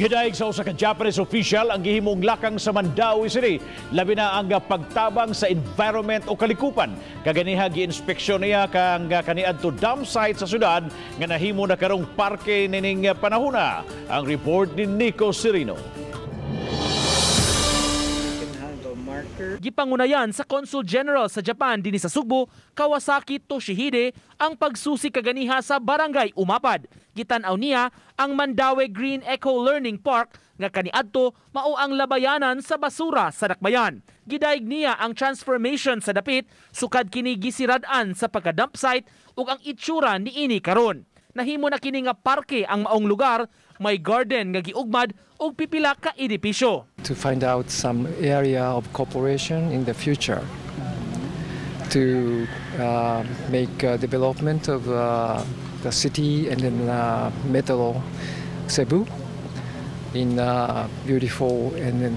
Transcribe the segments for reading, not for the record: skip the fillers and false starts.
Gidayeg sa usa ka Japanese official ang gihimong lakang sa Mandaue City, labi na ang pagtabang sa environment o kalikupan. Kaganiha giinspeksyon niya kang kaniadto dump site sa syudad nga nahimo na karong parke nining panahona. Ang report ni Nico Serino. Gipangunayan sa Consul General sa Japan dinhi sa Sugbo, Kawasaki Toshihide, ang pagsusi kaganiha sa Barangay Umapad. Gitan-aw niya ang Mandaue Green Eco Learning Park nga kaniadto mao ang labayanan sa basura sa dakbayan. Gidayeg niya ang transformation sa dapit sukad kini gisirad-an sa pagka-dump site ug ang itsura niini karon. Nahimo na kini nga parke ang maong lugar, may garden nga giugmad ug pipila ka edipisyo. To find out some area of cooperation in the future to make development of the city and then Metro Cebu in beautiful and in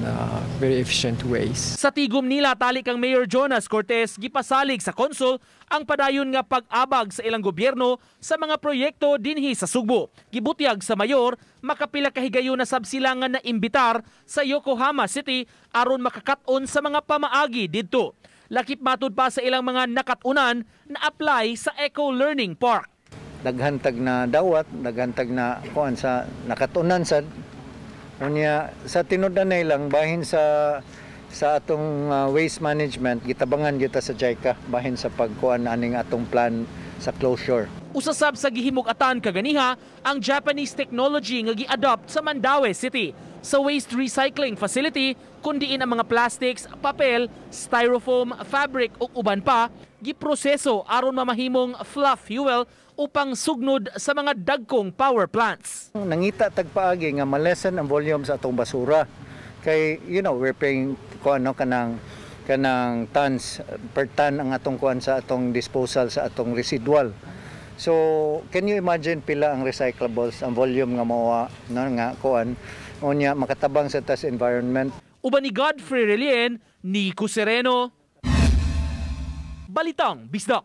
very efficient ways. Sa tigom nila tali kang Mayor Jonas Cortes, gipasalig sa konsul ang padayon nga pag-abag sa ilang gobyerno sa mga proyekto dinhi sa Sugbo. Gibutyag sa mayor, makapila ka higayon na sab sila nga naimbitar sa Yokohama City aron makakat-on sa mga pamaagi didto. Lakip matud pa sa ilang mga nakatunan na apply sa Eco Learning Park. Daghan tag na dawat, daghan tag na kuan sa nakatunan sad. Unya sa tinud-anay lang, bahin sa atong waste management, gitabangan kita sa JICA bahin sa pagkuan aning atong plan sa closure. Usa sab sa gihimug-atan kaganiha ang Japanese technology nga gi-adopt sa Mandaue City sa waste recycling facility, kun diin ang mga plastics, papel, styrofoam, fabric ug uban pa giproseso aron mamahimong fluff fuel upang sugnod sa mga dagkong power plants. Nangita tag paagi nga ma-lessen ang volume sa atong basura. Kay we're paying kuan no, kanang tons per ton ang atong kuan sa atong disposal sa atong residual. So can you imagine pila ang recyclables, ang volume nga moa no nga kuan, unya makatabang sa tas environment. Uban ni Godfrey Relien, Nico Sereno, Balitang Bisdak.